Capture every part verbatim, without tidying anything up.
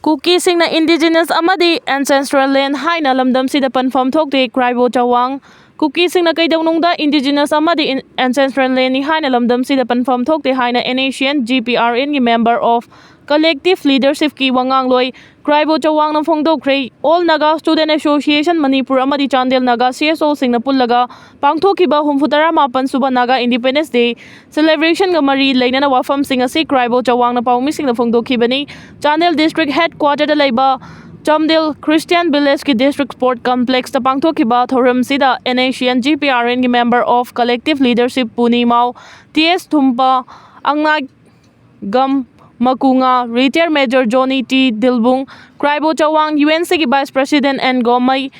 ꯀꯨꯀꯤꯁꯤꯡꯅ indigenous ꯑꯃꯗꯤ ancestral land ꯍꯥꯏꯅ ꯂꯝꯗꯝꯁꯤꯗ ꯄꯟꯐꯝ ꯊꯣꯛꯇꯦ, ꯀ꯭ꯔꯥꯏꯕꯣ ꯆꯋꯥꯡ꯫ ꯀꯨꯀꯤꯁꯤꯡꯅ ꯀꯩꯗꯧꯅꯨꯡꯗ indigenous ꯑꯃꯗꯤ in-, ancestral landꯅꯤ ꯍꯥꯏꯅ ꯂꯝꯗꯝꯁꯤꯗ ꯄꯟꯐꯝ ꯊꯣꯛꯇꯦ ꯍꯥꯏꯅ NSCN GPRNꯒꯤ member of collective leadershipꯀꯤ ꯋꯥꯉꯥꯡꯂꯣꯏ ꯀ꯭ꯔꯥꯏꯕꯣ ꯆꯋꯥꯡꯅ ꯐꯣꯡꯗꯣꯛꯈ꯭ꯔꯦ꯫ All Naga Student Association Manipur ꯑꯃꯗꯤ ꯆꯥꯟꯗꯦꯜ ꯅꯥꯒꯥ CSOꯁꯤꯡꯅ ꯄꯨꯜꯂꯒ ꯄꯥꯡꯊꯣꯛꯈꯤꯕ ꯍꯨꯝꯐꯨꯇꯔꯥ ꯃꯥꯄꯟ ꯁꯨꯕ Naga Independence Day celebrationꯒ ꯃꯔꯤ ꯂꯩꯅꯅ ꯋꯥꯐꯝꯁꯤꯡ ꯑꯁꯤ ꯀ꯭ꯔꯥꯏꯕꯣ ꯆꯋꯥꯡꯅ ꯄꯥꯎꯃꯤꯁꯤꯡꯗ ꯐꯣꯡꯗꯣꯛꯈꯤꯕꯅꯤ꯫ ꯆꯥꯟꯗꯦꯜ district headquarterꯗ ꯂꯩꯕ ꯆꯥꯟꯗꯦꯜ Christian Villageꯀꯤ district sport complexꯇ ꯄꯥꯡꯊꯣꯛꯈꯤꯕ ꯊꯧꯔꯝꯁꯤꯗ NSCN GPRNꯒꯤ member of collective leadership ꯄꯨꯅꯤꯃꯥꯎ, TS ꯊꯨꯝꯄ, ꯑꯉꯥꯏ ꯒꯝ ꯃꯀꯨꯉꯥ, retired Major Johnny T Dilbung, Kraibo Chawang, UNCꯒꯤ Vice President N ꯒꯣꯃꯩ,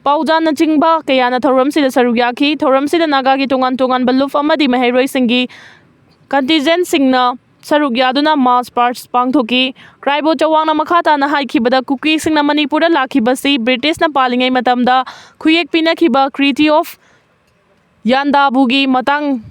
ꯄꯥꯎꯖꯥꯅꯆꯤꯡꯕ ꯀꯌꯥꯅ ꯊꯧꯔꯝꯁꯤꯗ ꯁꯔꯨꯛ ꯌꯥꯈꯤ꯫ ꯊꯧꯔꯝꯁꯤꯗ ꯅꯥꯒꯥꯒꯤ ꯇꯣꯉꯥꯟ ꯇꯣꯉꯥꯟꯕ ꯂꯨꯞ ꯑꯃꯗꯤ ꯃꯍꯩꯔꯣꯏꯁꯤꯡꯒꯤ contingentꯁꯤꯡꯅ ꯁꯔꯨꯛ ꯌꯥꯗꯨꯅ march past ꯄꯥꯡꯊꯣꯛꯈꯤ꯫ ꯀ꯭ꯔꯥꯏꯕꯣ ꯆꯋꯥꯡꯅ ꯃꯈꯥ ꯇꯥꯅ ꯍꯥꯏꯈꯤꯕꯗ, ꯀꯨꯀꯤꯁꯤꯡꯅ ꯃꯅꯤꯄꯨꯔꯗ ꯂꯥꯛꯈꯤꯕꯁꯤ Britishꯅ ꯄꯥꯜꯂꯤꯉꯩ ꯃꯇꯝꯗ ꯈꯨꯌꯦꯛ ꯄꯤꯅꯈꯤꯕ Treaty of ꯌꯥꯟꯗꯥꯕꯨꯒꯤ ꯃꯇꯥꯡ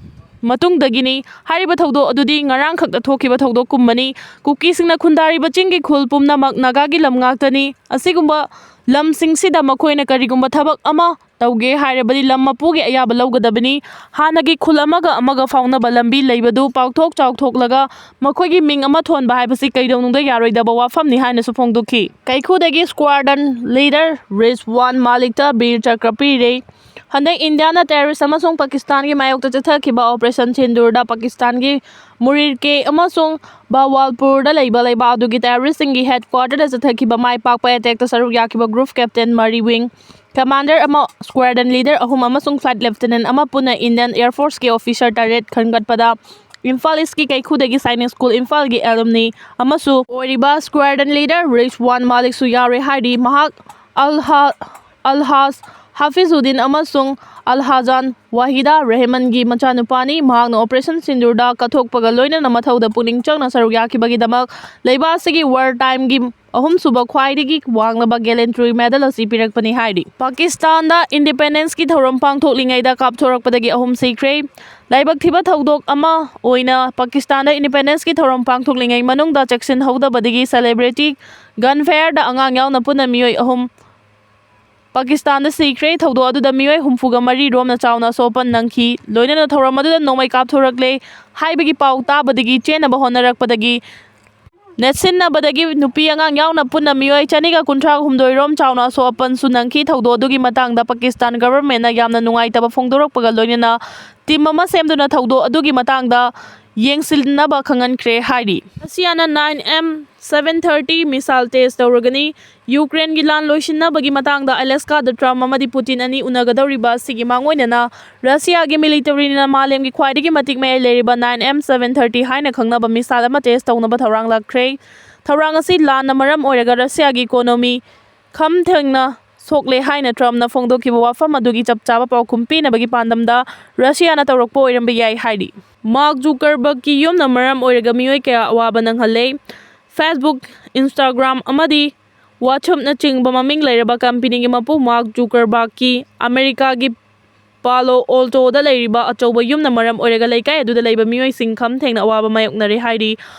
ꯃꯇꯨꯡꯗꯒꯤꯅꯤ꯫ ꯍꯥꯏꯔꯤꯕ ꯊꯧꯗꯣꯛ ꯑꯗꯨꯗꯤ ꯉꯔꯥꯡ ꯈꯛꯇ ꯊꯣꯛꯈꯤꯕ ꯊꯧꯗꯣꯛꯀꯨꯝꯕꯅꯤ꯫ ꯀꯨꯀꯤꯁꯤꯡꯅ ꯈꯨꯟꯗꯥꯔꯤꯕ ꯆꯤꯡꯒꯤ ꯈꯨꯜ ꯄꯨꯝꯅꯃꯛ ꯅꯥꯒꯥꯒꯤ ꯂꯝ ꯉꯥꯛꯇꯅꯤ꯫ ꯑꯁꯤꯒꯨꯝꯕ ꯂꯝꯁꯤꯡꯁꯤꯗ ꯃꯈꯣꯏꯅ ꯀꯔꯤꯒꯨꯝꯕ ꯊꯕꯛ ꯑꯃ ꯇꯧꯒꯦ ꯍꯥꯏꯔꯕꯗꯤ ꯂꯝ ꯃꯄꯨꯒꯤ ꯑꯌꯥꯕ ꯂꯧꯒꯗꯕꯅꯤ꯫ ꯍꯥꯟꯅꯒꯤ ꯈꯨꯜ ꯑꯃꯒ ꯑꯃꯒ ꯐꯥꯎꯅꯕ ꯂꯝꯕꯤ ꯂꯩꯕꯗꯨ ꯄꯥꯛꯊꯣꯛ ꯆꯥꯎꯊꯣꯛꯂꯒ ꯃꯈꯣꯏꯒꯤ ꯃꯤꯡ ꯑꯃ ꯊꯣꯟꯕ ꯍꯥꯏꯕꯁꯤ ꯀꯩꯗꯧꯅꯨꯡꯗ ꯌꯥꯔꯣꯏꯗꯕ ꯋꯥꯐꯝꯅꯤ ꯍꯥꯏꯅꯁꯨ ꯐꯣꯡꯗꯣꯛꯈꯤ꯫ ꯀꯩꯈꯨꯗꯒꯤ squadron leader ꯔꯤꯖꯋꯥꯟ ꯃꯥꯂꯤꯛꯇ ꯕꯤꯔ ꯆꯀ꯭ꯔ ꯄꯤꯔꯦ꯫ ꯍꯟꯗꯛ ꯏꯟꯗꯤꯌꯥꯅ terrorist ꯑꯃꯁꯨꯡ ꯄꯥꯀꯤꯁꯇꯥꯟꯒꯤ ꯃꯥꯌꯣꯛꯇ ꯆꯠꯊꯈꯤꯕ Operation Sindoorꯗ ꯄꯥꯀꯤꯁꯇꯥꯟꯒꯤ ꯃꯨꯔꯤꯔꯀꯦ ꯑꯃꯁꯨꯡ ꯕꯍꯥꯋꯜꯄꯨꯔꯗ ꯂꯩꯕ ꯂꯩꯕꯥꯛ ꯑꯗꯨꯒꯤ terroristꯁꯤꯡꯒꯤ headquarterꯗ ꯆꯠꯊꯈꯤꯕ ꯃꯥꯏ ꯄꯥꯛꯄ attackꯇ ꯁꯔꯨꯛ ꯌꯥꯈꯤꯕ group captain ꯃꯔꯤꯋꯤꯡ commander ꯑꯃ, squadron leader ꯑꯍꯨꯝ ꯑꯃꯁꯨꯡ flight lieutenant ꯑꯃ ꯄꯨꯟꯅ Indian Air Forceꯀꯤ officer ꯇꯔꯦꯠ ꯈꯟꯒꯠꯄꯗ ꯏꯝꯐꯥꯜ Eastꯀꯤ ꯀꯩꯈꯨꯗꯒꯤ Sainik School ꯏꯝꯐꯥꯜꯒꯤ alumni ꯑꯃꯁꯨ ꯑꯣꯏꯔꯤꯕ squadron leader ꯔꯤꯖꯋꯥꯟ ꯃꯥꯂꯤꯛꯁꯨ ꯌꯥꯎꯔꯦ ꯍꯥꯏꯔꯤ꯫ ꯃꯍꯥꯛ ꯑꯜꯍꯥ-, ꯑꯜꯍꯥꯖ ꯍꯥꯐꯤꯖꯨꯗꯤꯟ ꯑꯃꯁꯨꯡ ꯑꯜꯍꯥꯖꯥꯟ ꯋꯥꯍꯤꯗꯥ ꯔꯦꯍꯃꯟꯒꯤ ꯃꯆꯥꯅꯨꯄꯥꯅꯤ꯫ ꯃꯍꯥꯛꯅ Operation Sindoorꯗ ꯀꯠꯊꯣꯛꯄꯒ ꯂꯣꯏꯅꯅ ꯃꯊꯧꯗ ꯄꯨꯛꯅꯤꯡ ꯆꯪꯅ ꯁꯔꯨꯛ ꯌꯥꯈꯤꯕꯒꯤꯗꯃꯛ ꯂꯩꯕꯥꯛ ꯑꯁꯤꯒꯤ war timeꯒꯤ ꯑꯍꯨꯝꯁꯨꯕ ꯈ꯭ꯋꯥꯏꯗꯒꯤ ꯋꯥꯡꯂꯕ gallantry medal ꯑꯁꯤ ꯄꯤꯔꯛꯄꯅꯤ ꯍꯥꯏꯔꯤ꯫ ꯄꯥꯀꯤꯁꯇꯥꯟꯗ independenceꯀꯤ ꯊꯧꯔꯝ ꯄꯥꯡꯊꯣꯛꯂꯤꯉꯩꯗ ꯀꯥꯞꯊꯣꯔꯛꯄꯗꯒꯤ ꯑꯍꯨꯝ ꯁꯤꯈ꯭ꯔꯦ꯫ ꯂꯥꯏꯕꯛ ꯊꯤꯕ ꯊꯧꯗꯣꯛ ꯑꯃ ꯑꯣꯏꯅ ꯄꯥꯀꯤꯁꯇꯥꯟꯗ independenceꯀꯤ ꯊꯧꯔꯝ ꯄꯥꯡꯊꯣꯛꯂꯤꯉꯩ ꯃꯅꯨꯡꯗ ꯆꯦꯛꯁꯤꯟꯍꯧꯗꯕꯗꯒꯤ celebrity gunfireꯗ ꯑꯉꯥꯡ ꯌꯥꯎꯅ ꯄꯨꯟꯅ ꯃꯤꯑꯣꯏ ꯑꯍꯨꯝ ꯄꯥꯀꯤꯁꯇꯥꯟꯗ ꯁꯤꯈ꯭ꯔꯦ꯫ ꯊꯧꯗꯣꯛ ꯑꯗꯨꯗ ꯃꯤꯑꯣꯏ ꯍꯨꯝꯐꯨꯒ ꯃꯔꯤ ꯔꯣꯝꯅ ꯆꯥꯎꯅ ꯑꯁꯣꯛ ꯑꯄꯟ ꯅꯪꯈꯤ꯫ ꯂꯣꯏꯅꯅ ꯊꯧꯔꯝ ꯑꯗꯨꯗ ꯅꯣꯡꯃꯩ ꯀꯥꯞꯊꯣꯔꯛꯂꯦ ꯍꯥꯏꯕꯒꯤ ꯄꯥꯎ ꯇꯥꯕꯗꯒꯤ ꯆꯦꯟꯅꯕ ꯍꯣꯠꯅꯔꯛꯄꯗꯒꯤ ꯅꯦꯠꯁꯤꯟꯅꯕꯗꯒꯤ ꯅꯨꯄꯤ ꯑꯉꯥꯡ ꯌꯥꯎꯅ ꯄꯨꯟꯅ ꯃꯤꯑꯣꯏ ꯆꯅꯤꯒ ꯀꯨꯟꯊ꯭ꯔꯥ ꯍꯨꯝꯗꯣꯏ ꯔꯣꯝ ꯆꯥꯎꯅ ꯑꯁꯣꯛ ꯑꯄꯟꯁꯨ ꯅꯪꯈꯤ꯫ ꯊꯧꯗꯣꯛ ꯑꯗꯨꯒꯤ ꯃꯇꯥꯡꯗ ꯄꯥꯀꯤꯁꯇꯥꯟ governmentꯅ ꯌꯥꯝꯅ ꯅꯨꯡꯉꯥꯏꯇꯕ ꯐꯣꯡꯗꯣꯔꯛꯄꯒ ꯂꯣꯏꯅꯅ team ꯑꯃ ꯁꯦꯝꯗꯨꯅ ꯊꯧꯗꯣꯛ ꯑꯗꯨꯒꯤ ꯃꯇꯥꯡꯗ ꯌꯦꯡꯁꯤꯟꯅꯕ ꯈꯪꯍꯟꯈ꯭ꯔꯦ ꯍꯥꯏꯔꯤ꯫ ꯔꯁꯤꯌꯥꯅ nine M seven thirty missile test ꯇꯧꯔꯒꯅꯤ꯫ ꯌꯨꯀ꯭ꯔꯦꯟꯒꯤ ꯂꯥꯟ ꯂꯣꯏꯁꯤꯟꯅꯕꯒꯤ ꯃꯇꯥꯡꯗ ꯑꯂꯥꯁꯀꯥꯗ ꯇ꯭ꯔꯝꯞ ꯑꯃꯗꯤ ꯄꯨꯇꯤꯟ ꯑꯅꯤ ꯎꯅꯒꯗꯧꯔꯤꯕ ꯑꯁꯤꯒꯤ ꯃꯥꯡꯑꯣꯏꯅꯅ ꯔꯁꯤꯌꯥꯒꯤ militaryꯅ ꯃꯥꯂꯦꯝꯒꯤ ꯈ꯭ꯋꯥꯏꯗꯒꯤ ꯃꯇꯤꯛ ꯃꯌꯥꯏ ꯂꯩꯔꯤꯕ nine M seven thirty ꯍꯥꯏꯅ ꯈꯪꯅꯕ missile ꯑꯃ test ꯇꯧꯅꯕ ꯊꯧꯔꯥꯡ ꯂꯥꯛꯈ꯭ꯔꯦ꯫ ꯊꯧꯔꯥꯡ ꯑꯁꯤ ꯂꯥꯟꯅ ꯃꯔꯝ ꯑꯣꯏꯔꯒ ꯔꯁꯤꯌꯥꯒꯤ economy ꯈꯝ ꯊꯦꯡꯅ ꯁꯣꯛꯂꯦ ꯍꯥꯏꯅ ꯇ꯭ꯔꯝꯞꯅ ꯐꯣꯡꯗꯣꯛꯈꯤꯕ ꯋꯥꯐꯝ ꯑꯗꯨꯒꯤ ꯆꯞ ꯆꯥꯕ ꯄꯥꯎꯈꯨꯝ ꯄꯤꯅꯕꯒꯤ ꯄꯥꯟꯗꯝꯗ ꯔꯁꯤꯌꯥꯅ ꯇꯧꯔꯛꯄ ꯑꯣꯏꯔꯝꯕ ꯌꯥꯏ ꯍꯥꯏꯔꯤ꯫ ꯃꯥꯔꯛ ꯖꯨꯀꯔꯕꯔꯒꯀꯤ ꯌꯨꯝꯅ ꯃꯔꯝ ꯑꯣꯏꯔꯒ ꯃꯤꯑꯣꯏ ꯀꯌꯥ ꯑꯋꯥꯕ ꯅꯪꯍꯜꯂꯦ꯫ Facebook, Instagram ꯑꯃꯗꯤ WhatsAppꯅꯆꯤꯡꯕ ꯃꯃꯤꯡ ꯂꯩꯔꯕ companyꯒꯤ ꯃꯄꯨ ꯃꯥꯔꯛ ꯖꯨꯀꯔꯕꯔꯒꯀꯤ ꯑꯃꯦꯔꯤꯀꯥꯒꯤ ꯄꯥꯂꯣ ꯑꯣꯜꯇꯣꯗ ꯂꯩꯔꯤꯕ ꯑꯆꯧꯕ ꯌꯨꯝꯅ ꯃꯔꯝ ꯑꯣꯏꯔꯒ ꯂꯩꯀꯥꯏ ꯑꯗꯨꯗ ꯂꯩꯕ ꯃꯤꯑꯣꯏꯁꯤꯡ ꯈꯝ ꯊꯦꯡꯅ ꯑꯋꯥꯕ ꯃꯥꯌꯣꯛꯅꯔꯦ ꯍꯥꯏꯔꯤ꯫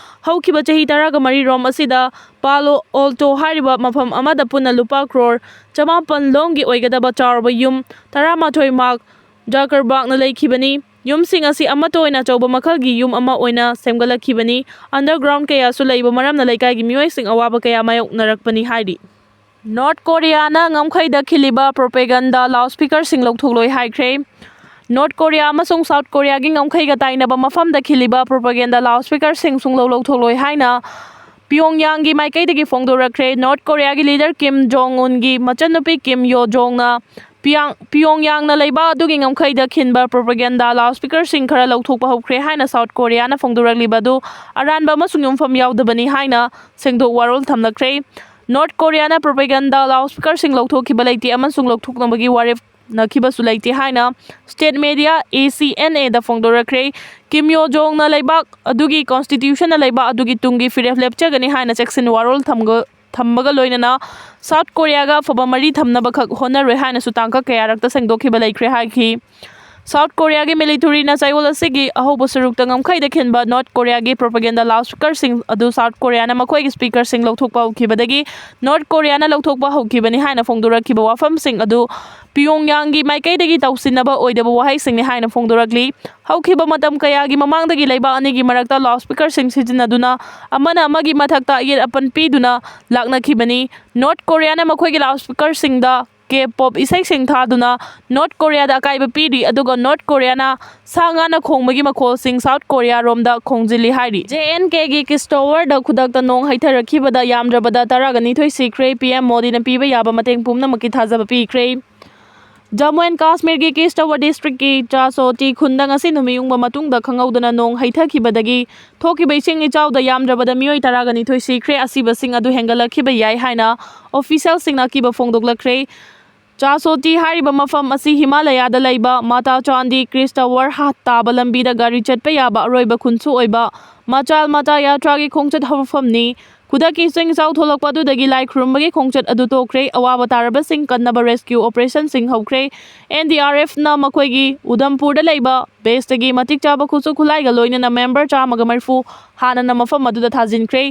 ꯍꯧꯈꯤꯕ ꯆꯍꯤ ꯇꯔꯥꯒ ꯃꯔꯤ ꯔꯣꯝ ꯑꯁꯤꯗ ꯄꯥꯂꯣ ꯑꯣꯜꯇꯣ ꯍꯥꯏꯔꯤꯕ ꯃꯐꯝ ꯑꯃꯗ ꯄꯨꯟꯅ ꯂꯨꯄꯥ ꯀ꯭ꯔꯣꯔ ꯆꯃꯥꯄꯟ ꯂꯣꯝꯒꯤ ꯑꯣꯏꯒꯗꯕ ꯆꯥꯎꯔꯕ ꯌꯨꯝ ꯇꯔꯥꯃꯥꯊꯣꯏ ꯃꯥꯔꯛ ꯖꯀꯔꯕꯔꯒꯅ ꯂꯩꯈꯤꯕꯅꯤ꯫ ꯌꯨꯝꯁꯤꯡ ꯑꯁꯤ ꯑꯃꯠꯇ ꯑꯣꯏꯅ ꯑꯆꯧꯕ ꯃꯈꯜꯒꯤ ꯌꯨꯝ ꯑꯃ ꯑꯣꯏꯅ ꯁꯦꯝꯒꯠꯂꯛꯈꯤꯕꯅꯤ꯫ Underground ꯀꯌꯥꯁꯨ ꯂꯩꯕ ꯃꯔꯝꯅ ꯂꯩꯀꯥꯏꯒꯤ ꯃꯤꯑꯣꯏꯁꯤꯡ ꯑꯋꯥꯕ ꯀꯌꯥ ꯃꯥꯌꯣꯛꯅꯔꯛꯄꯅꯤ ꯍꯥꯏꯔꯤ꯫ ꯅꯣꯔꯠ ꯀꯣꯔꯤꯌꯥꯅ ꯉꯝꯈꯩꯗ ꯈꯤꯜꯂꯤꯕ propaganda loudspeakerꯁꯤꯡ ꯂꯧꯊꯣꯛꯂꯣꯏ ꯍꯥꯏꯈ꯭ꯔꯦ꯫ ꯅꯣꯔꯠ ꯀꯣꯔꯤꯌꯥ ꯑꯃꯁꯨꯡ ꯁꯥꯎꯠ ꯀꯣꯔꯤꯌꯥꯒꯤ ꯉꯝꯈꯩꯒ ꯇꯥꯏꯅꯕ ꯃꯐꯝꯗ ꯈꯤꯜꯂꯤꯕ propaganda loudspeakerꯁꯤꯡ ꯁꯨꯡꯂꯧ ꯂꯧꯊꯣꯛꯂꯣꯏ ꯍꯥꯏꯅ ꯄꯤꯌꯣꯡꯌꯥꯡꯒꯤ ꯃꯥꯏꯀꯩꯗꯒꯤ ꯐꯣꯡꯗꯣꯔꯛꯈ꯭ꯔꯦ꯫ ꯅꯣꯔꯠ ꯀꯣꯔꯤꯌꯥꯒꯤ leader ꯀꯤꯝ ꯖꯣꯡ ꯎꯟꯒꯤ ꯃꯆꯟꯅꯨꯄꯤ ꯀꯤꯝ ꯌꯣ ꯖꯣꯡꯅ ꯄꯤꯌꯥꯡ-, ꯄꯤꯌꯣꯡꯌꯥꯡꯅ ꯂꯩꯕꯥꯛ ꯑꯗꯨꯒꯤ ꯉꯝꯈꯩꯗ ꯈꯤꯟꯕ propaganda loudspeakerꯁꯤꯡ ꯈꯔ ꯂꯧꯊꯣꯛꯄ ꯍꯧꯈ꯭ꯔꯦ ꯍꯥꯏꯅ ꯁꯥꯎꯠ ꯀꯣꯔꯤꯌꯥꯅ ꯐꯣꯡꯗꯣꯔꯛꯂꯤꯕ ꯑꯗꯨ ꯑꯔꯥꯟꯕ ꯑꯃꯁꯨꯡ ꯌꯨꯝꯐꯝ ꯌꯥꯎꯗꯕꯅꯤ ꯍꯥꯏꯅ ꯁꯦꯡꯗꯣꯛ ꯋꯥꯔꯣꯜ ꯊꯝꯂꯛꯈ꯭ꯔꯦ꯫ ꯅꯣꯔꯠ ꯀꯣꯔꯤꯌꯥꯅ propaganda loudspeakerꯁꯤꯡ ꯂꯧꯊꯣꯛꯈꯤꯕ ꯂꯩꯇꯦ ꯑꯃꯁꯨꯡ ꯂꯧꯊꯣꯛꯅꯕꯒꯤ ꯋꯥꯔꯦꯞꯅꯈꯤꯕꯁꯨ ꯂꯩꯇꯦ ꯍꯥꯏꯅ state media A C N Aꯗ ꯐꯣꯡꯗꯣꯔꯛꯈ꯭ꯔꯦ꯫ ꯀꯤꯝ ꯌꯣ ꯖꯣꯡꯅ ꯂꯩꯕꯥꯛ ꯑꯗꯨꯒꯤ constitutionꯅ ꯂꯩꯕꯥꯛ ꯑꯗꯨꯒꯤ ꯇꯨꯡꯒꯤ ꯐꯤꯔꯦꯞ ꯂꯦꯞꯆꯒꯅꯤ ꯍꯥꯏꯅ ꯆꯦꯛꯁꯤꯟ ꯋꯥꯔꯣꯜ ꯊꯝꯒ-, ꯊꯝꯕꯒ ꯂꯣꯏꯅꯅ ꯁꯥꯎꯠ ꯀꯣꯔꯤꯌꯥꯒ ꯑꯐꯕ ꯃꯔꯤ ꯊꯝꯅꯕꯈꯛ ꯍꯣꯠꯅꯔꯣꯏ ꯍꯥꯏꯅꯁꯨ ꯇꯥꯡꯀꯛ ꯀꯌꯥꯔꯛꯇ ꯁꯦꯡꯗꯣꯛꯈꯤꯕ ꯂꯩꯈ꯭ꯔꯦ ꯍꯥꯏꯈꯤ꯫ ꯁꯥꯎꯠ ꯀꯣꯔꯤꯌꯥꯒꯤ ꯃꯤꯂꯤꯇꯔꯤꯅ ꯆꯌꯣꯜ ꯑꯁꯤꯒꯤ ꯑꯍꯧꯕ ꯁꯔꯨꯛꯇ ꯉꯝꯈꯩꯗ ꯈꯤꯟꯕ ꯅꯣꯔꯠ ꯀꯣꯔꯤꯌꯥꯒꯤ ꯄ꯭ꯔꯣꯄꯥꯒꯦꯟꯗꯥ ꯂꯥꯎꯠ ꯁ꯭ꯄꯤꯀꯔꯁꯤꯡ ꯑꯗꯨ ꯁꯥꯎꯠ ꯀꯣꯔꯤꯌꯥꯅ ꯃꯈꯣꯏꯒꯤ ꯁ꯭ꯄꯤꯀꯔꯁꯤꯡ ꯂꯧꯊꯣꯛꯄ ꯍꯧꯈꯤꯕꯗꯒꯤ ꯅꯣꯔꯠ ꯀꯣꯔꯤꯌꯥꯅ ꯂꯧꯊꯣꯛꯄ ꯍꯧꯈꯤꯕꯅꯤ ꯍꯥꯏꯅ ꯐꯣꯡꯗꯣꯔꯛꯈꯤꯕ ꯋꯥꯐꯝꯁꯤꯡ ꯑꯗꯨ ꯄꯤꯌꯣꯡꯌꯥꯡꯒꯤ ꯃꯥꯏꯀꯩꯗꯒꯤ ꯇꯧꯁꯤꯟꯅꯕ ꯑꯣꯏꯗꯕ ꯋꯥꯍꯩꯁꯤꯡꯅꯤ ꯍꯥꯏꯅ ꯐꯣꯡꯗꯣꯔꯛꯂꯤ꯫ ꯍꯧꯈꯤꯕ ꯃꯇꯝ ꯀꯌꯥꯒꯤ ꯃꯃꯥꯡꯗꯒꯤ ꯂꯩꯕꯥꯛ ꯑꯅꯤꯒꯤ ꯃꯔꯛꯇ ꯂꯥꯎꯠ ꯁ꯭ꯄꯤꯀꯔꯁꯤꯡ ꯁꯤꯖꯤꯟꯅꯗꯨꯅ ꯑꯃꯅ ꯑꯃꯒꯤ ꯃꯊꯛꯇ ꯑꯌꯦꯠ ꯑꯄꯟ ꯄꯤꯗꯨꯅ ꯂꯥꯛꯅꯈꯤꯕꯅꯤ꯫ ꯅꯣꯔꯠ ꯀꯣꯔꯤꯌꯥꯅ ꯃꯈꯣꯏꯒꯤ ꯂꯥꯎꯠ ꯁ꯭ꯄꯤꯀꯔꯁꯤꯡꯗ ꯀꯦ ꯄꯣꯞ ꯏꯁꯩꯁꯤꯡ ꯊꯥꯗꯨꯅ ꯅꯣꯔꯠ ꯀꯣꯔꯤꯌꯥꯗ ꯑꯀꯥꯏꯕ ꯄꯤꯔꯤ, ꯑꯗꯨꯒ ꯅꯣꯔꯠ ꯀꯣꯔꯤꯌꯥꯅ ꯁꯥ ꯉꯥꯅ ꯈꯣꯡꯕꯒꯤ ꯃꯈꯣꯜꯁꯤꯡ ꯁꯥꯎꯠ ꯀꯣꯔꯤꯌꯥꯔꯣꯝꯗ ꯈꯣꯡꯖꯤꯜꯂꯤ ꯍꯥꯏꯔꯤ꯫ ꯖꯦ ꯑꯦꯟ ꯀꯦꯒꯤ ꯀꯤꯁ ꯇꯋꯔꯗ ꯈꯨꯗꯛꯇ ꯅꯣꯡ ꯍꯩꯊꯔꯛꯈꯤꯕꯗ ꯌꯥꯝꯗ꯭ꯔꯕꯗ ꯇꯔꯥꯒ ꯅꯤꯊꯣꯏ ꯁꯤꯈ꯭ꯔꯦ꯫ ꯄꯤ ꯑꯦꯝ ꯃꯣꯗꯤꯅ ꯄꯤꯕ ꯌꯥꯕ ꯃꯇꯦꯡ ꯄꯨꯝꯅꯃꯛꯀꯤ ꯊꯥꯖꯕ ꯄꯤꯈ꯭ꯔꯦ꯫ ꯖꯝꯃꯨ ꯑꯦꯟ ꯀꯥꯁꯃꯤꯔꯒꯤ ꯀꯤꯁ ꯇꯋꯔ ꯗꯤꯁꯇ꯭ꯔꯤꯛꯀꯤ ꯆꯥꯁꯣꯇꯤ ꯈꯨꯟꯗ ꯉꯁꯤ ꯅꯨꯃꯤꯠ ꯌꯨꯡꯕ ꯃꯇꯨꯡꯗ ꯈꯪꯍꯧꯗꯅ ꯅꯣꯡ ꯍꯩꯊꯈꯤꯕꯗꯒꯤ ꯊꯣꯛꯈꯤꯕ ꯏꯁꯤꯡ ꯏꯆꯥꯎꯗ ꯌꯥꯝꯗ꯭ꯔꯕꯗ ꯃꯤꯑꯣꯏ ꯇꯔꯥꯒ ꯅꯤꯊꯣꯏ ꯁꯤꯈ꯭ꯔꯦ꯫ ꯑꯁꯤꯕꯁꯤꯡ ꯑꯗꯨ ꯍꯦꯟꯒꯠꯂꯛꯈꯤꯕ ꯌꯥꯏ ꯍꯥꯏꯅ ꯑꯣꯐꯤꯁꯤꯌꯦꯜꯁꯤꯡꯅ ꯑꯀꯤꯕ ꯐꯣꯡꯗꯣꯛꯂꯛꯈ꯭ꯔꯦ꯫ ꯆꯥꯁꯣꯇꯤ ꯍꯥꯏꯔꯤꯕ ꯃꯐꯝ ꯑꯁꯤ ꯍꯤꯃꯥꯂꯌꯥꯗ ꯂꯩꯕ ꯃꯥꯇꯥ ꯆꯥꯟꯗꯤ ꯀ꯭ꯔꯤꯁ ꯇꯋꯔ ꯍꯥ-, ꯇꯥꯕ ꯂꯝꯕꯤꯗ ꯒꯥꯔꯤ ꯆꯠꯄ ꯌꯥꯕ ꯑꯔꯣꯏꯕ ꯈꯨꯟꯁꯨ ꯑꯣꯏꯕ ꯃꯆꯥꯜ ꯃꯥꯇꯥ ꯌꯥꯇ꯭ꯔꯥꯒꯤ ꯈꯣꯡꯆꯠ ꯍꯧꯔꯛꯐꯝꯅꯤ꯫ ꯈꯨꯗꯛꯀꯤ ꯏꯁꯤꯡ ꯏꯆꯥꯎ ꯊꯣꯛꯂꯛꯄ ꯑꯗꯨꯗꯒꯤ ꯂꯥꯏ ꯈꯨꯔꯨꯝꯕꯒꯤ ꯈꯣꯡꯆꯠ ꯑꯗꯨ ꯇꯣꯛꯈ꯭ꯔꯦ꯫ ꯑꯋꯥꯕ ꯇꯥꯔꯕꯁꯤꯡ ꯀꯟꯅꯕ ꯔꯦꯁꯀ꯭ꯌꯨ ꯑꯣꯄꯔꯦꯁꯟꯁꯤꯡ ꯍꯧꯈ꯭ꯔꯦ꯫ ꯑꯦꯟ ꯗꯤ ꯑꯥꯔ ꯑꯦꯐꯅ ꯃꯈꯣꯏꯒꯤ ꯎꯙꯝꯄꯨꯔꯗ ꯂꯩꯕ ꯕꯦꯁꯇꯒꯤ ꯃꯇꯤꯛ ꯆꯥꯕ ꯈꯨꯠꯁꯨ ꯈꯨꯠꯂꯥꯏꯒ ꯂꯣꯏꯅꯅ ꯃꯦꯝꯕꯔ ꯆꯥꯝꯃꯒ ꯃꯔꯤꯐꯨ ꯍꯥꯟꯅꯅ ꯃꯐꯝ ꯑꯗꯨꯗ ꯊꯥꯖꯤꯟꯈ꯭ꯔꯦ꯫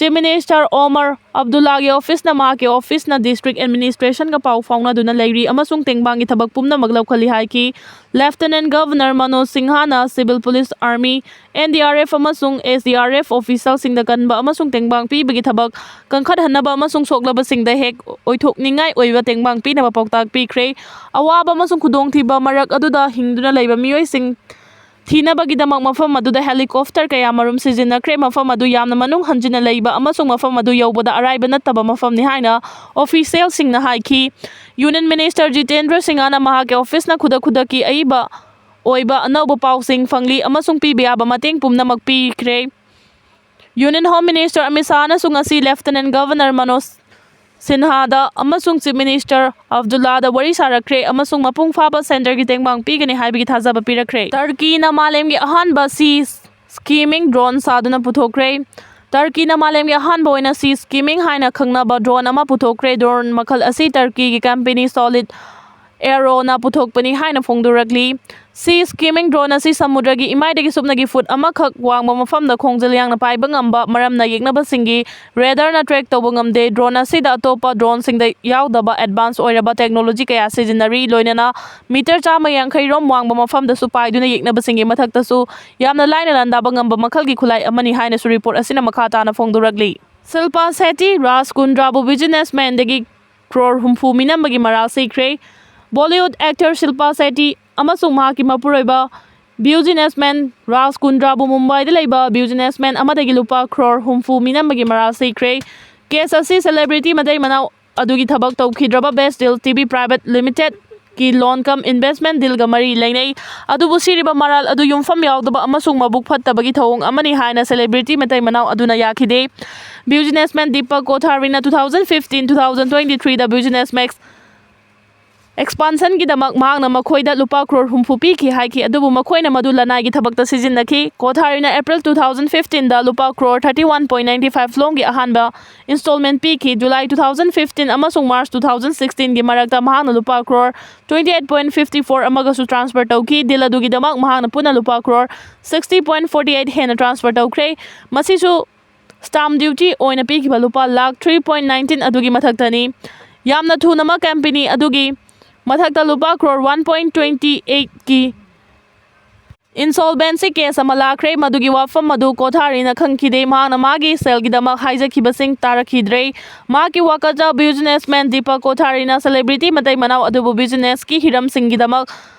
ꯆꯤꯐ ꯃꯤꯅꯤꯁꯇꯔ ꯑꯣꯃꯔ ꯑꯕꯗꯨꯜꯂꯥꯒꯤ ꯑꯣꯐꯤꯁꯅ ꯃꯍꯥꯛꯀꯤ ꯑꯣꯐꯤꯁꯅ ꯗꯤꯁꯇ꯭ꯔꯤꯛ ꯑꯦꯗꯃꯤꯅꯤꯁꯇ꯭ꯔꯦꯁꯟꯒ ꯄꯥꯎ ꯐꯥꯎꯅꯗꯨꯅ ꯂꯩꯔꯤ ꯑꯃꯁꯨꯡ ꯇꯦꯡꯕꯥꯡꯒꯤ ꯊꯕꯛ ꯄꯨꯝꯅꯃꯛ ꯂꯧꯈꯠꯂꯤ ꯍꯥꯏꯈꯤ꯫ ꯂꯦꯐꯇꯤꯅꯦꯟꯠ ꯒꯚꯔꯅꯔ ꯃꯅꯣꯖ ꯁꯤꯡꯍꯥꯅ civil police, army, N D R F ꯑꯃꯁꯨꯡ ꯑꯦꯁ ꯗꯤ ꯑꯥꯔ ꯑꯦꯐ ꯑꯣꯐꯤꯁꯤꯌꯦꯜꯁꯤꯡꯗ ꯀꯟꯕ ꯑꯃꯁꯨꯡ ꯇꯦꯡꯕꯥꯡ ꯄꯤꯕꯒꯤ ꯊꯕꯛ ꯀꯟꯈꯠꯍꯟꯅꯕ ꯑꯃꯁꯨꯡ ꯁꯣꯛꯂꯕꯁꯤꯡꯗ ꯍꯦꯛ ꯑꯣꯏꯊꯣꯛꯅꯤꯡꯉꯥꯏ ꯑꯣꯏꯕ ꯇꯦꯡꯕꯥꯡ ꯄꯤꯅꯕ ꯄꯥꯎꯇꯥꯛ ꯄꯤꯈ꯭ꯔꯦ꯫ ꯑꯋꯥꯕ ꯑꯃꯁꯨꯡ ꯈꯨꯗꯣꯡꯊꯤꯕ ꯃꯔꯛ ꯑꯗꯨꯗ ꯍꯤꯡꯗꯨꯅ ꯂꯩꯕ ꯃꯤꯑꯣꯏꯁꯤꯡ ꯊꯤꯅꯕꯒꯤꯗꯃꯛ ꯃꯐꯝ ꯑꯗꯨꯗ ꯍꯦꯂꯤꯀꯣꯞꯇꯔ ꯀꯌꯥꯃꯔꯨꯝ ꯁꯤꯖꯤꯟꯅꯈ꯭ꯔꯦ꯫ ꯃꯐꯝ ꯑꯗꯨ ꯌꯥꯝꯅ ꯃꯅꯨꯡ ꯍꯟꯖꯤꯟꯅ ꯂꯩꯕ ꯑꯃꯁꯨꯡ ꯃꯐꯝ ꯑꯗꯨ ꯌꯧꯕꯗ ꯑꯔꯥꯏꯕ ꯅꯠꯇꯕ ꯃꯐꯝꯅꯤ ꯍꯥꯏꯅ ꯑꯣꯐꯤꯁꯤꯌꯦꯜꯁꯤꯡꯅ ꯍꯥꯏꯈꯤ꯫ ꯌꯨꯅꯤꯌꯟ ꯃꯤꯅꯤꯁꯇꯔ ꯖꯤꯇꯦꯟꯗ꯭ꯔ ꯁꯤꯡꯍꯅ ꯃꯍꯥꯛꯀꯤ ꯑꯣꯐꯤꯁꯅ ꯈꯨꯗꯛ ꯈꯨꯗꯛꯀꯤ ꯑꯏꯕ ꯑꯣꯏꯕ ꯑꯅꯧꯕ ꯄꯥꯎꯁꯤꯡ ꯐꯪꯂꯤ ꯑꯃꯁꯨꯡ ꯄꯤꯕ ꯌꯥꯕ ꯃꯇꯦꯡ ꯄꯨꯝꯅꯃꯛ ꯄꯤꯈ꯭ꯔꯦ꯫ ꯌꯨꯅꯤꯌꯟ ꯍꯣꯝ ꯃꯤꯅꯤꯁꯇꯔ ꯑꯃꯤꯠ ꯁꯥꯍꯅꯁꯨ ꯉꯁꯤ ꯂꯦꯐꯇꯤꯅꯦꯟꯠ ꯒꯚꯔꯅꯔ ꯃꯅꯣꯖ ꯁꯤꯟꯍꯥꯗ ꯑꯃꯁꯨꯡ ꯆꯤꯐ ꯃꯤꯅꯤꯁꯇꯔ ꯑꯕꯗꯨꯜꯂꯥꯗ ꯋꯥꯔꯤ ꯁꯥꯔꯛꯈ꯭ꯔꯦ ꯑꯃꯁꯨꯡ ꯃꯄꯨꯡ ꯐꯥꯕ ꯁꯦꯟꯇꯔꯒꯤ ꯇꯦꯡꯕꯥꯡ ꯄꯤꯒꯅꯤ ꯍꯥꯏꯕꯒꯤ ꯊꯥꯖꯕ ꯄꯤꯔꯛꯈ꯭ꯔꯦ꯫ ꯇꯔꯀꯤꯅ ꯃꯥꯂꯦꯝꯒꯤ ꯑꯍꯥꯟꯕ ꯁꯤ ꯁ꯭ꯀꯤꯃꯤꯡ ꯗ꯭ꯔꯣꯟ ꯁꯥꯗꯨꯅ ꯄꯨꯊꯣꯛꯈ꯭ꯔꯦ꯫ ꯇꯔꯀꯤꯅ ꯃꯥꯂꯦꯝꯒꯤ ꯑꯍꯥꯟꯕ ꯑꯣꯏꯅ ꯁꯤ ꯁ꯭ꯀꯤꯃꯤꯡ ꯍꯥꯏꯅ ꯈꯪꯅꯕ ꯗ꯭ꯔꯣꯟ ꯑꯃ ꯄꯨꯊꯣꯛꯈ꯭ꯔꯦ꯫ ꯗ꯭ꯔꯣꯟ ꯃꯈꯜ ꯑꯁꯤ ꯇꯔꯀꯤꯒꯤ ꯀꯝꯄꯦꯅꯤ ꯁꯣꯂꯤꯗ ꯑꯦꯔꯣꯅ ꯄꯨꯊꯣꯛꯄꯅꯤ ꯍꯥꯏꯅ ꯐꯣꯡꯗꯣꯔꯛꯂꯤ꯫ ꯁꯤ ꯁ꯭ꯀꯤꯃꯤꯡ ꯗ꯭ꯔꯣꯟ ꯑꯁꯤ ꯁꯃꯨꯗ꯭ꯔꯒꯤ ꯏꯃꯥꯏꯗꯒꯤ ꯁꯨꯞꯅꯒꯤ ꯐꯨꯠ ꯑꯃꯈꯛ ꯋꯥꯡꯕ ꯃꯐꯝꯗ ꯈꯣꯡꯖꯦꯜ ꯌꯥꯡꯅ ꯄꯥꯏꯕ ꯉꯝꯕ ꯃꯔꯝꯅ ꯌꯦꯛꯅꯕꯁꯤꯡꯒꯤ ꯔꯦꯗꯥꯔꯅ ꯇ꯭ꯔꯦꯛ ꯇꯧꯕ ꯉꯝꯗꯦ꯫ ꯗ꯭ꯔꯣꯟ ꯑꯁꯤꯗ ꯑꯇꯣꯞꯄ ꯗ꯭ꯔꯣꯟꯁꯤꯡꯗ ꯌꯥꯎꯗꯕ ꯑꯦꯗꯚꯥꯟꯁ ꯑꯣꯏꯔꯕ ꯇꯦꯛꯅꯣꯂꯣꯖꯤ ꯀꯌꯥ ꯁꯤꯖꯤꯟꯅꯔꯤ, ꯂꯣꯏꯅꯅ ꯃꯤꯇꯔ ꯆꯥꯝꯃ ꯌꯥꯡꯈꯩ ꯔꯣꯝ ꯋꯥꯡꯕ ꯃꯐꯝꯗꯁꯨ ꯄꯥꯏꯗꯨꯅ ꯌꯦꯛꯅꯕꯁꯤꯡꯒꯤ ꯃꯊꯛꯇꯁꯨ ꯌꯥꯝꯅ ꯂꯥꯏꯅ ꯂꯥꯟꯗꯥꯕ ꯉꯝꯕ ꯃꯈꯜꯒꯤ ꯈꯨꯠꯂꯥꯏ ꯑꯃꯅꯤ ꯍꯥꯏꯅꯁꯨ ꯔꯤꯄꯣꯔꯠ ꯑꯁꯤꯅ ꯃꯈꯥ ꯇꯥꯅ ꯐꯣꯡꯗꯣꯔꯛꯂꯤ꯫ ꯁꯤꯜꯄꯥ ꯁꯦꯇꯤ ꯔꯥꯖ ꯀꯨꯟꯗ꯭ꯔꯥꯕꯨ ꯕꯤꯖꯤꯅꯦꯁꯃꯦꯟꯗꯒꯤ ꯀ꯭ꯔꯣꯔ ꯍꯨꯝꯐꯨ ꯃꯤꯅꯝꯕꯒꯤ ꯃꯔꯥꯜ ꯁꯤꯈ꯭ꯔꯦ꯫ ꯕꯣꯂꯤꯋꯨꯗ ꯑꯦꯛꯇꯔ ꯁꯤꯜꯄꯥ ꯁꯦꯇꯤ ꯑꯃꯁꯨꯡ ꯃꯍꯥꯛꯀꯤ ꯃꯄꯨꯔꯣꯏꯕ ꯕꯤꯖꯤꯅꯦꯁꯃꯦꯟ ꯔꯥꯖ ꯀꯨꯟꯗ꯭ꯔꯥꯕꯨ ꯃꯨꯝꯕꯥꯏꯗ ꯂꯩꯕ ꯕꯤꯖꯤꯅꯦꯁꯃꯦꯟ ꯑꯃꯗꯒꯤ ꯂꯨꯄꯥ ꯀ꯭ꯔꯣꯔ ꯍꯨꯝꯐꯨ ꯃꯤꯅꯝꯕꯒꯤ ꯃꯔꯥꯜ ꯁꯤꯈ꯭ꯔꯦ꯫ ꯀꯦꯁ ꯑꯁꯤ ꯁꯦꯂꯦꯕ꯭ꯔꯤꯇꯤ ꯃꯇꯩ ꯃꯅꯥꯎ ꯑꯗꯨꯒꯤ ꯊꯕꯛ ꯇꯧꯈꯤꯗ꯭ꯔꯕ ꯕꯦꯁ ꯗꯤꯜ ꯇꯤ ꯚꯤ ꯄ꯭ꯔꯥꯏꯚꯦꯠ ꯂꯤꯃꯤꯇꯦꯗ ꯀꯤ ꯂꯣꯟ ꯀꯝ ꯏꯟꯚꯦꯁꯃꯦꯟ ꯗꯤꯜꯒ ꯃꯔꯤ ꯂꯩꯅꯩ꯫ ꯑꯗꯨꯕꯨ ꯁꯤꯔꯤꯕ ꯃꯔꯥꯜ ꯑꯗꯨ ꯌꯨꯝꯐꯝ ꯌꯥꯎꯗꯕ ꯑꯃꯁꯨꯡ ꯃꯕꯨꯛ ꯐꯠꯇꯕꯒꯤ ꯊꯧꯑꯣꯡ ꯑꯃꯅꯤ ꯍꯥꯏꯅ ꯁꯦꯂꯦꯕ꯭ꯔꯤꯇꯤ ꯃꯇꯩ ꯃꯅꯥꯎ ꯑꯗꯨꯅ ꯌꯥꯈꯤꯗꯦ꯫ ꯕꯤꯖꯤꯅꯦꯁꯃꯦꯟ ꯗꯤꯄꯛ ꯀꯣꯊꯥꯔꯤꯅ two thousand fifteen two thousand twenty three ꯗ ꯕꯤꯖꯤꯅꯦꯁ ꯃꯦꯛꯁ ꯑꯦꯛꯁꯄꯥꯟꯁꯟꯒꯤꯗꯃꯛ ꯃꯍꯥꯛꯅ ꯃꯈꯣꯏꯗ ꯂꯨꯄꯥ ꯀ꯭ꯔꯣꯔ ꯍꯨꯝꯐꯨ ꯄꯤꯈꯤ ꯍꯥꯏꯈꯤ, ꯑꯗꯨꯕꯨ ꯃꯈꯣꯏꯅ ꯃꯗꯨ ꯂꯅꯥꯏꯒꯤ ꯊꯕꯛꯇ ꯁꯤꯖꯤꯟꯅꯈꯤ꯫ ꯀꯣꯊꯥꯔꯤꯅ ꯑꯦꯄ꯭ꯔꯤꯜ two thousand fifteen ꯗ ꯂꯨꯄꯥ crore thirty one point ninety five ꯂꯣꯝꯒꯤ ꯑꯍꯥꯟꯕ ꯏꯟꯁꯇꯣꯜꯃꯦꯟ ꯄꯤꯈꯤ꯫ ꯖꯨꯂꯥꯏ two thousand fifteen ꯑꯃꯁꯨꯡ ꯃꯥꯔꯆ two thousand sixteen ꯒꯤ ꯃꯔꯛꯇ ꯃꯍꯥꯛꯅ ꯂꯨꯄꯥ crore twenty eight point fifty four ꯑꯃꯒꯁꯨ ꯇ꯭ꯔꯥꯟꯁꯐꯔ ꯇꯧꯈꯤ꯫ ꯗꯤꯜ ꯑꯗꯨꯒꯤꯗꯃꯛ ꯃꯍꯥꯛꯅ ꯄꯨꯟꯅ ꯂꯨꯄꯥ crore sixty point forty eight ꯍꯦꯟꯅ ꯇ꯭ꯔꯥꯟꯁꯐꯔ ꯇꯧꯈ꯭ꯔꯦ꯫ ꯃꯁꯤꯁꯨ ꯁ꯭ꯇꯥꯝ ꯗ꯭ꯌꯨꯇꯤ ꯑꯣꯏꯅ ꯄꯤꯈꯤꯕ ꯂꯨꯄꯥ ꯂꯥꯈ three point nineteen ꯑꯗꯨꯒꯤ ꯃꯊꯛꯇꯅꯤ꯫ ꯌꯥꯝꯅ ꯊꯨꯅꯃꯛ ꯀꯝꯄꯦꯅꯤ ꯑꯗꯨꯒꯤ ꯃꯊꯛꯇ ꯂꯨꯄꯥ crore one point twenty eight ꯀꯤ ꯏꯟꯁꯣꯜꯕꯦꯟꯁꯤ ꯀꯦꯁ ꯑꯃ ꯂꯥꯛꯈ꯭ꯔꯦ꯫ ꯃꯗꯨꯒꯤ ꯋꯥꯐꯝ ꯑꯗꯨ ꯀꯣꯊꯥꯔꯤꯅ ꯈꯪꯈꯤꯗꯦ꯫ ꯃꯍꯥꯛꯅ ꯃꯥꯒꯤ ꯁꯦꯜꯒꯤꯗꯃꯛ ꯍꯥꯏꯖꯈꯤꯕꯁꯤꯡ ꯇꯥꯔꯛꯈꯤꯗ꯭ꯔꯦ꯫ ꯃꯍꯥꯛꯀꯤ ꯋꯥꯀꯠꯇ ꯕꯤꯖꯤꯅꯦꯁꯃꯦꯟ ꯗꯤꯄꯛ ꯀꯣꯊꯥꯔꯤꯅ ꯁꯦꯂꯦꯕ꯭ꯔꯤꯇꯤ ꯃꯇꯩ ꯃꯅꯥꯎ ꯑꯗꯨꯕꯨ ꯕꯤꯖꯤꯅꯦꯁꯀꯤ ꯍꯤꯔꯝꯁꯤꯡꯒꯤꯗꯃꯛ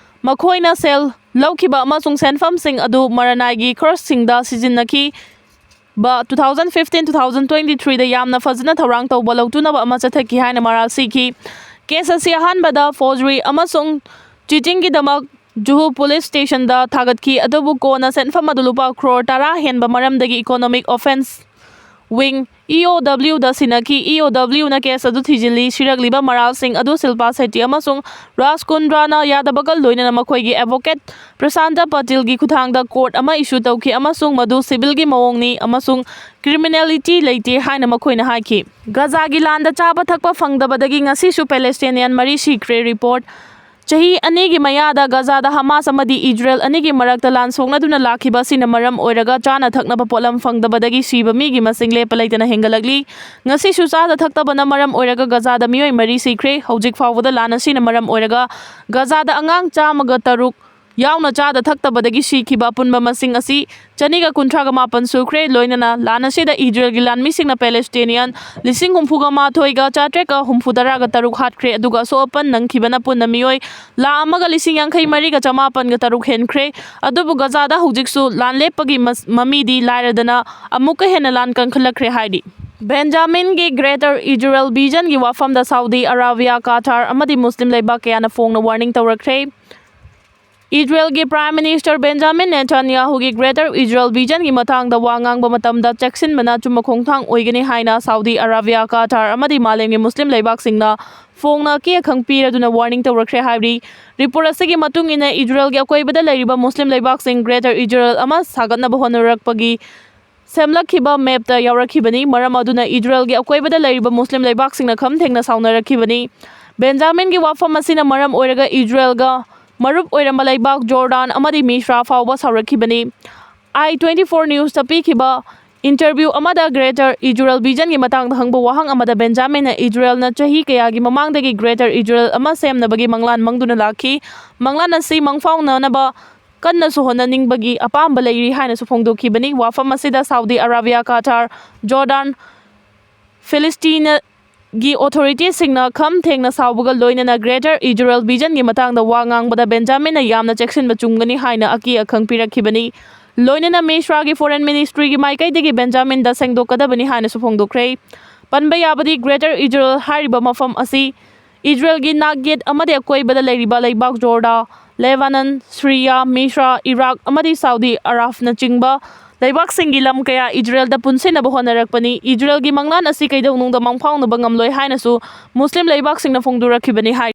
ꯃꯈꯣꯏꯅ ꯁꯦꯜ ꯂꯧꯈꯤꯕ ꯑꯃꯁꯨꯡ ꯁꯦꯟꯐꯝꯁꯤꯡ ꯑꯗꯨ ꯃꯔꯅꯥꯏꯒꯤ ꯈꯔꯁꯁꯤꯡꯗ ꯁꯤꯖꯤꯟꯅꯈꯤ꯫ ꯕ two thousand fifteen two thousand twenty three ꯗ ꯌꯥꯝꯅ ꯐꯖꯅ ꯊꯧꯔꯥꯡ ꯇꯧꯕ ꯂꯧꯇꯨꯅꯕ ꯑꯃ ꯆꯠꯊꯈꯤ ꯍꯥꯏꯅ ꯃꯔꯥꯜ ꯁꯤꯈꯤ꯫ ꯀꯦꯁ ꯑꯁꯤ ꯑꯍꯥꯟꯕꯗ ꯐꯣꯔꯖꯔꯤ ꯑꯃꯁꯨꯡ ꯆꯤꯇꯤꯡꯒꯤꯗꯃꯛ ꯖꯨꯍꯨ ꯄꯨꯂꯤꯁ ꯁ꯭ꯇꯦꯁꯟꯗ ꯊꯥꯒꯠꯈꯤ, ꯑꯗꯨꯕꯨ ꯀꯣꯟꯅ ꯁꯦꯟꯐꯝ ꯑꯗꯨ ꯂꯨꯄꯥ ꯀ꯭ꯔꯣꯔ ꯇꯔꯥ ꯍꯦꯟꯕ ꯃꯔꯝꯗꯒꯤ economic offence Wing, E O W ꯗ ꯁꯤꯟꯅꯈꯤ꯫ E O W ꯅ case ꯑꯗꯨ ꯊꯤꯖꯤꯜꯂꯤ꯫ ꯁꯤꯔꯛꯂꯤꯕ ꯃꯔꯥꯜꯁꯤꯡ ꯑꯗꯨ ꯁꯤꯜꯄꯥ ꯁꯦꯇꯤ ꯑꯃꯁꯨꯡ ꯔꯥꯖ ꯀꯨꯟꯗ꯭ꯔꯥꯅ ꯌꯥꯗꯕꯒ ꯂꯣꯏꯅꯅ ꯃꯈꯣꯏꯒꯤ advocate ꯄ꯭ꯔꯁꯥꯟꯇ ꯄꯇꯤꯜꯒꯤ ꯈꯨꯠꯊꯥꯡꯗ court ꯑꯃ issue ꯇꯧꯈꯤ ꯑꯃꯁꯨꯡ ꯃꯗꯨ civil ꯒꯤ ꯃꯑꯣꯡꯅꯤ ꯑꯃꯁꯨꯡ criminality ꯂꯩꯇꯦ ꯍꯥꯏꯅ ꯃꯈꯣꯏꯅ ꯍꯥꯏꯈꯤ꯫ ꯒꯖꯥꯒꯤ ꯂꯥꯟꯗ ꯆꯥꯕ ꯊꯛꯄ ꯐꯪꯗꯕꯗꯒꯤ ꯉꯁꯤꯁꯨ Palestinian ꯃꯔꯤ ꯁꯤꯈ꯭ꯔꯦ꯫ Report, ꯆꯍꯤ ꯑꯅꯤꯒꯤ ꯃꯌꯥꯗ ꯒꯖꯥꯗ ꯍꯃꯥꯁ ꯑꯃꯗꯤ ꯏꯖꯔꯦꯜ ꯑꯅꯤꯒꯤ ꯃꯔꯛꯇ ꯂꯥꯟ ꯁꯣꯛꯅꯗꯨꯅ ꯂꯥꯛꯈꯤꯕ ꯑꯁꯤꯅ ꯃꯔꯝ ꯑꯣꯏꯔꯒ ꯆꯥꯅ ꯊꯛꯅꯕ ꯄꯣꯠꯂꯝ ꯐꯪꯗꯕꯗꯒꯤ ꯁꯤꯕ ꯃꯤꯒꯤ ꯃꯁꯤꯡ ꯂꯦꯞꯄ ꯂꯩꯇꯅ ꯍꯦꯟꯒꯠꯂꯛꯂꯤ꯫ ꯉꯁꯤꯁꯨ ꯆꯥꯗ ꯊꯛꯇꯕꯅ ꯃꯔꯝ ꯑꯣꯏꯔꯒ ꯒꯖꯥꯗ ꯃꯤꯑꯣꯏ ꯃꯔꯤ ꯁꯤꯈ꯭ꯔꯦ꯫ ꯍꯧꯖꯤꯛ ꯐꯥꯎꯕꯗ ꯂꯥꯟ ꯑꯁꯤꯅ ꯃꯔꯝ ꯑꯣꯏꯔꯒ ꯒꯖꯥꯗ ꯑꯉꯥꯡ ꯆꯥꯝꯃꯒ ꯇꯔꯨꯛ ꯌꯥꯎꯅ ꯆꯥꯗ ꯊꯛꯇꯕꯗꯒꯤ ꯁꯤꯈꯤꯕ ꯑꯄꯨꯟꯕ ꯃꯁꯤꯡ ꯑꯁꯤ ꯆꯅꯤꯒ ꯀꯨꯟꯊ꯭ꯔꯥꯒ ꯃꯥꯄꯟ ꯁꯨꯈ꯭ꯔꯦ꯫ ꯂꯣꯏꯅꯅ ꯂꯥꯟ ꯑꯁꯤꯗ ꯏꯖꯔꯦꯜꯒꯤ ꯂꯥꯟꯃꯤꯁꯤꯡꯅ Palestinian ꯂꯤꯁꯤꯡ ꯍꯨꯝꯐꯨꯒ ꯃꯥꯊꯣꯏꯒ ꯆꯥꯇ꯭ꯔꯦꯠꯀ ꯍꯨꯝꯐꯨ ꯇꯔꯥꯒ ꯇꯔꯨꯛ ꯍꯥꯠꯈ꯭ꯔꯦ, ꯑꯗꯨꯒ ꯑꯁꯣꯛ ꯑꯄꯟ ꯅꯪꯈꯤꯕꯅ ꯄꯨꯟꯅ ꯃꯤꯑꯣꯏ ꯂꯥꯈ ꯑꯃꯒ ꯂꯤꯁꯤꯡ ꯌꯥꯡꯈꯩ ꯃꯔꯤꯒ ꯆꯃꯥꯄꯟꯒ ꯇꯔꯨꯛ ꯍꯦꯟꯈ꯭ꯔꯦ꯫ ꯑꯗꯨꯕꯨ ꯒꯖꯥꯗ ꯍꯧꯖꯤꯛꯁꯨ ꯂꯥꯟ ꯂꯦꯞꯄꯒꯤ ꯃꯁ-, ꯃꯃꯤꯗꯤ ꯂꯥꯏꯔꯗꯅ ꯑꯃꯨꯛꯀ ꯍꯦꯟꯅ ꯂꯥꯟ ꯀꯟꯈꯠꯂꯛꯈ꯭ꯔꯦ ꯍꯥꯏꯔꯤ꯫ ꯕꯦꯟꯖꯥꯃꯤꯟꯒꯤ Greater Israel Vision ꯒꯤ ꯋꯥꯐꯝꯗ ꯁꯥꯎꯗꯤ ꯑꯔꯥꯕꯤꯌꯥ, ꯀꯥꯇꯥꯔ ꯑꯃꯗꯤ ꯃꯨꯁꯂꯤꯝ ꯂꯩꯕꯥꯛ ꯀꯌꯥꯅ ꯐꯣꯡꯅ warning ꯇꯧꯔꯛꯈ꯭ꯔꯦ꯫ ꯏꯖꯔꯦꯜꯒꯤ Prime Minister Benjamin ꯅꯦꯇꯥꯟꯌꯥꯍꯨꯒꯤ Greater Israel Vision ꯒꯤ ꯃꯇꯥꯡꯗ ꯋꯥ ꯉꯥꯡꯕ ꯃꯇꯝꯗ ꯆꯦꯛꯁꯤꯟꯕꯅ ꯑꯆꯨꯝꯕ ꯈꯣꯡꯊꯥꯡ ꯑꯣꯏꯒꯅꯤ ꯍꯥꯏꯅ ꯁꯥꯎꯗꯤ ꯑꯔꯥꯕꯤꯌꯥ, ꯀꯥꯇꯥꯔ ꯑꯃꯗꯤ ꯃꯥꯂꯦꯝꯒꯤ ꯃꯨꯁꯂꯤꯝ ꯂꯩꯕꯥꯛꯁꯤꯡꯅ ꯐꯣꯡꯅ ꯑꯀꯤ ꯑꯈꯪ ꯄꯤꯔꯗꯨꯅ warning ꯇꯧꯔꯛꯈ꯭ꯔꯦ ꯍꯥꯏꯔꯤ꯫ Report ꯑꯁꯤꯒꯤ ꯃꯇꯨꯡ ꯏꯟꯅ, ꯏꯖꯔꯦꯜꯒꯤ ꯑꯀꯣꯏꯕꯗ ꯂꯩꯔꯤꯕ ꯃꯨꯁꯂꯤꯝ ꯂꯩꯕꯥꯛꯁꯤꯡ Greater Israel ꯑꯃ ꯁꯥꯒꯠꯅꯕ ꯍꯣꯠꯅꯔꯛꯄꯒꯤ ꯁꯦꯝꯂꯛꯈꯤꯕ map ꯇ ꯌꯥꯎꯔꯛꯈꯤꯕꯅꯤ꯫ ꯃꯔꯝ ꯑꯗꯨꯅ ꯏꯖꯔꯦꯜꯒꯤ ꯑꯀꯣꯏꯕꯗ ꯂꯩꯔꯤꯕ ꯃꯨꯁꯂꯤꯝ ꯂꯩꯕꯥꯛꯁꯤꯡꯅ ꯈꯝ ꯊꯦꯡꯅ ꯁꯥꯎꯅꯔꯛꯈꯤꯕꯅꯤ꯫ ꯕꯦꯟꯖꯥꯃꯤꯟꯒꯤ ꯋꯥꯐꯝ ꯑꯁꯤꯅ ꯃꯔꯝ ꯑꯣꯏꯔꯒ ꯏꯖꯔꯦꯜꯒ ꯃꯔꯨꯞ ꯑꯣꯏꯔꯝꯕ ꯂꯩꯕꯥꯛ ꯖꯣꯔꯗꯥꯟ ꯑꯃꯗꯤ ꯃꯤꯁ꯭ꯔꯥ ꯐꯥꯎꯕ ꯁꯥꯎꯔꯛꯈꯤꯕꯅꯤ꯫ I twenty-four News ꯇ ꯄꯤꯈꯤꯕ interview ꯑꯃꯗ Greater Israel Vision ꯒꯤ ꯃꯇꯥꯡꯗ ꯍꯪꯕ ꯋꯥꯍꯪ ꯑꯃꯗ ꯕꯦꯟꯖꯥꯃꯤꯟꯅ ꯏꯖꯔꯦꯜꯅ ꯆꯍꯤ ꯀꯌꯥꯒꯤ ꯃꯃꯥꯡꯗꯒꯤ Greater Israel ꯑꯃ ꯁꯦꯝꯅꯕꯒꯤ ꯃꯪꯂꯥꯟ ꯃꯪꯗꯨꯅ ꯂꯥꯛꯈꯤ꯫ ꯃꯪꯂꯥꯟ ꯑꯁꯤ ꯃꯪꯐꯥꯎꯅꯅꯕ ꯀꯟꯅꯁꯨ ꯍꯣꯠꯅꯅꯤꯡꯕꯒꯤ ꯑꯄꯥꯝꯕ ꯂꯩꯔꯤ ꯍꯥꯏꯅꯁꯨ ꯐꯣꯡꯗꯣꯛꯈꯤꯕꯅꯤ꯫ ꯋꯥꯐꯝ ꯑꯁꯤꯗ ꯁꯥꯎꯗꯤ ꯑꯔꯥꯕꯤꯌꯥ, ꯀꯥꯇꯥꯔ, ꯖꯣꯔꯗꯥꯟ, ꯐꯤꯂꯤꯁꯇꯤꯅꯒꯤ authority ꯁꯤꯡꯅ ꯈꯝ ꯊꯦꯡꯅ ꯁꯥꯎꯕꯒ ꯂꯣꯏꯅꯅ Greater Israel Vision ꯒꯤ ꯃꯇꯥꯡꯗ ꯋꯥ ꯉꯥꯡꯕꯗ ꯕꯦꯟꯖꯥꯃꯤꯟꯅ ꯌꯥꯝꯅ ꯆꯦꯛꯁꯤꯟꯕ ꯆꯨꯝꯒꯅꯤ ꯍꯥꯏꯅ ꯑꯀꯤ ꯑꯈꯪ ꯄꯤꯔꯛꯈꯤꯕꯅꯤ꯫ ꯂꯣꯏꯅꯅ ꯃꯤꯁ꯭ꯔꯥꯒꯤ Foreign Ministry ꯒꯤ ꯃꯥꯏꯀꯩꯗꯒꯤ ꯕꯦꯟꯖꯥꯃꯤꯟꯗ ꯁꯦꯡꯗꯣꯛꯀꯗꯕꯅꯤ ꯍꯥꯏꯅꯁꯨ ꯐꯣꯡꯗꯣꯛꯈ꯭ꯔꯦ꯫ ꯄꯟꯕ ꯌꯥꯕꯗꯤ, Greater Israel ꯍꯥꯏꯔꯤꯕ ꯃꯐꯝ ꯑꯁꯤ ꯏꯖꯔꯦꯜꯒꯤ ꯅꯥꯛ ꯌꯦꯠ ꯑꯃꯗꯤ ꯑꯀꯣꯏꯕꯗ ꯂꯩꯔꯤꯕ ꯂꯩꯕꯥꯛ ꯖꯣꯔꯗꯥ, ꯂꯦꯕꯥꯅꯟ, ꯁꯤꯔꯤꯌꯥ, ꯃꯤꯁ꯭ꯔꯥ, ꯏꯔꯥꯛ ꯑꯃꯗꯤ ꯁꯥꯎꯗꯤ ꯑꯔꯥꯕꯅꯆꯤꯡꯕ ꯂꯩꯕꯥꯛꯁꯤꯡꯒꯤ ꯂꯝ ꯀꯌꯥ ꯏꯖꯔꯦꯜꯗ ꯄꯨꯟꯁꯤꯟꯅꯕ ꯍꯣꯠꯅꯔꯛꯄꯅꯤ꯫ ꯏꯖꯔꯦꯜꯒꯤ ꯃꯪꯂꯥꯟ ꯑꯁꯤ ꯀꯩꯗꯧꯅꯨꯡꯗ ꯃꯪꯐꯥꯎꯅꯕ ꯉꯝꯂꯣꯏ ꯍꯥꯏꯅꯁꯨ ꯃꯨꯁꯂꯤꯝ ꯂꯩꯕꯥꯛꯁꯤꯡꯅ ꯐꯣꯡꯗꯣꯔꯛꯈꯤꯕꯅꯤ ꯍꯥꯏ꯫